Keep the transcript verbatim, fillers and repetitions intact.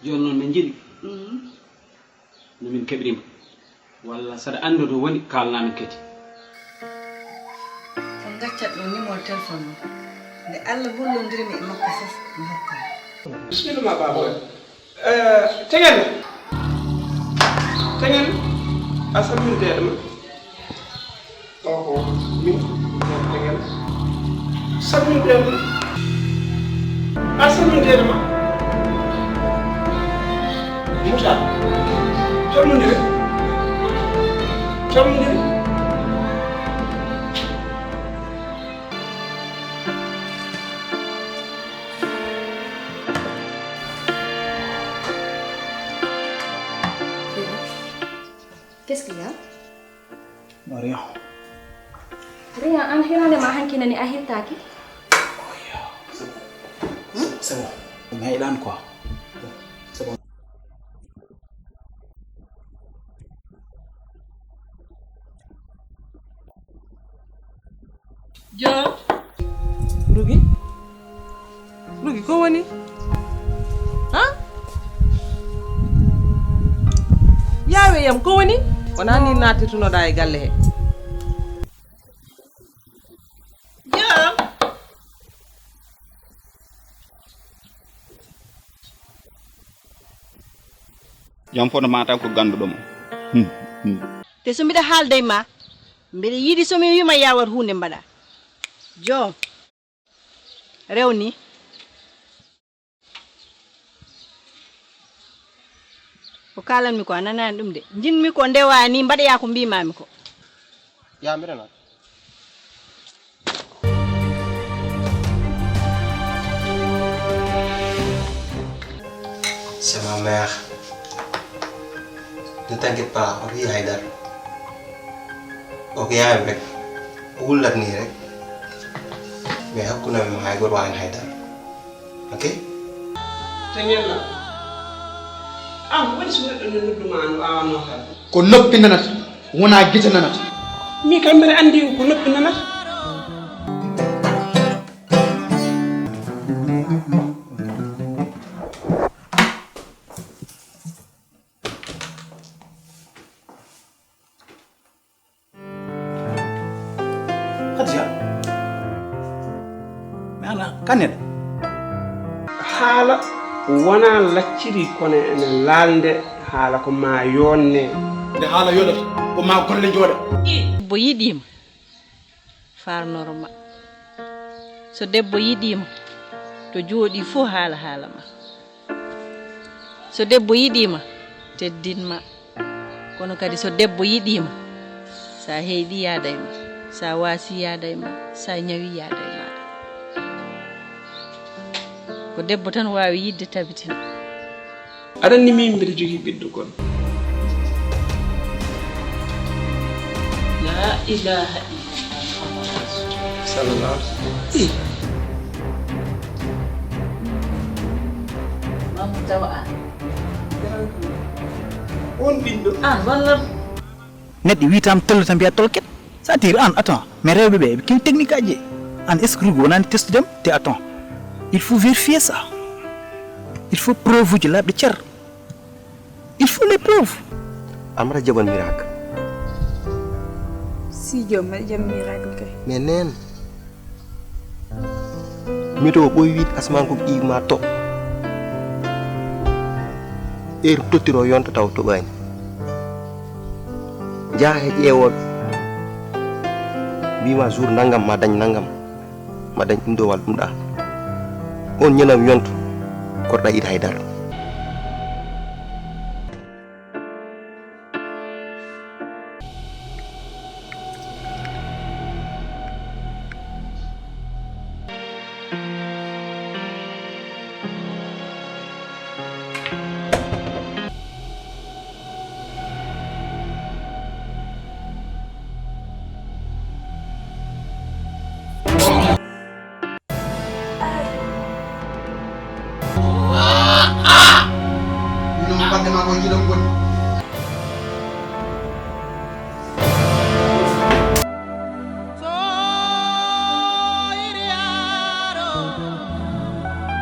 Jooni noon min njiɗi no min keɓrima, walla saɗa anndi to woni, kaalnaa min kadi. Ko ngaccat ɗo numéro téléphone mum. Nde Allah hollondirmi e makko fof, mi hokka mo. Bisimilla ma baaba oya. Eh, Teŋel. Teŋel. A salmini deeɗe ma. Oho, min, Teŋel. Salmini deeɗe ma. A salmini deeɗe ma. Moussa. Calmondire. Calmondire. Qu'est-ce qu'il y a? Non, rien. Rien, an hirande ma hanki nani a hittaki? C'est bon. Mi haylani quoi. C'est bon. Joom. Rugi? Rugi, ko woni? Ha? Yaawe yam, ko woni? Wonaa ni naatirtunoɗaa e galle he. Joom. Jam fodde ma taw ko ganduɗo mo. Te so mbiɗa haalda e ma, mbiɗa yiɗi so mi wima ya waɗ huunde mbaɗa. Joom. Rewni. Ko kaalanmi ko a nanaani ɗum de. Njiɗmi ko ndewaa ni mbaɗoyaa ko mbiimaami ko. Yaa mi renat. C'est ma mère. Ne t'inquiète pas, oto yi haydara. O ko yaayam rek. O wullat nii rek. Mais hakkunde amen e maa hay gooto waawani haydara. Ok? Teŋel lam. An woni so neɗɗo ne nodduma an waawano haalde. Ko noppi nanata, wonaa gite nanata. Min kam mbeɗa anndi ko noppi nanata. Khadija. Mais ana kanet. Haala wonaa lacciri kono ene laalnde haala ko ma yoonne. Nde haala yonata ko ma golle njooɗa. Debbo yiɗiima, farnorma. So debbo yiɗiima, to jooɗii fof haala haala ma. So debbo yiɗiima, teddin ma. Kono kadi so debbo yiɗiima, so a heyɗii yaada e ma, so a waasii yaada e ma, so a ñawii yaada e maaɗa. Ko debbo tan waawi yiɗde tabitina. Aɗa anndi min mbiɗa jogii ɓiɗɗo goɗɗo. La ilaha illallah Muhammadu Rasulullah. Sallallahu alaihi wasallam. Mamu tawa an. On ɓiɗɗo. An walla. Neɗɗo wiytam tollo tan mbiya tolket. Ça tire an, attends. Mais rewɓe ɓe ɓe kewi technique aji. An est-ce que rugo wonani testude te attends. Il faut vérifier ça. Il faut preuve uji laaɓɗi cer. Il faut les preuves. Amara jaɓan miracle. Si joom mbaɗa jam miracle kay. Mais neen. Météo ɓooy wiide asamaan ko ƴiiwi ma toɓ. Heure tottiro yonta taw toɓaani. Njaha he ƴeewooɓe. Mbima jour nanngam ma dañ nanngam. Ma dañ ɗum ɗo walla ɗum ɗa. On ñanam yonta. Korɗa iɗa haydara. Mino mo ɓadde ma ko jiɗam woni.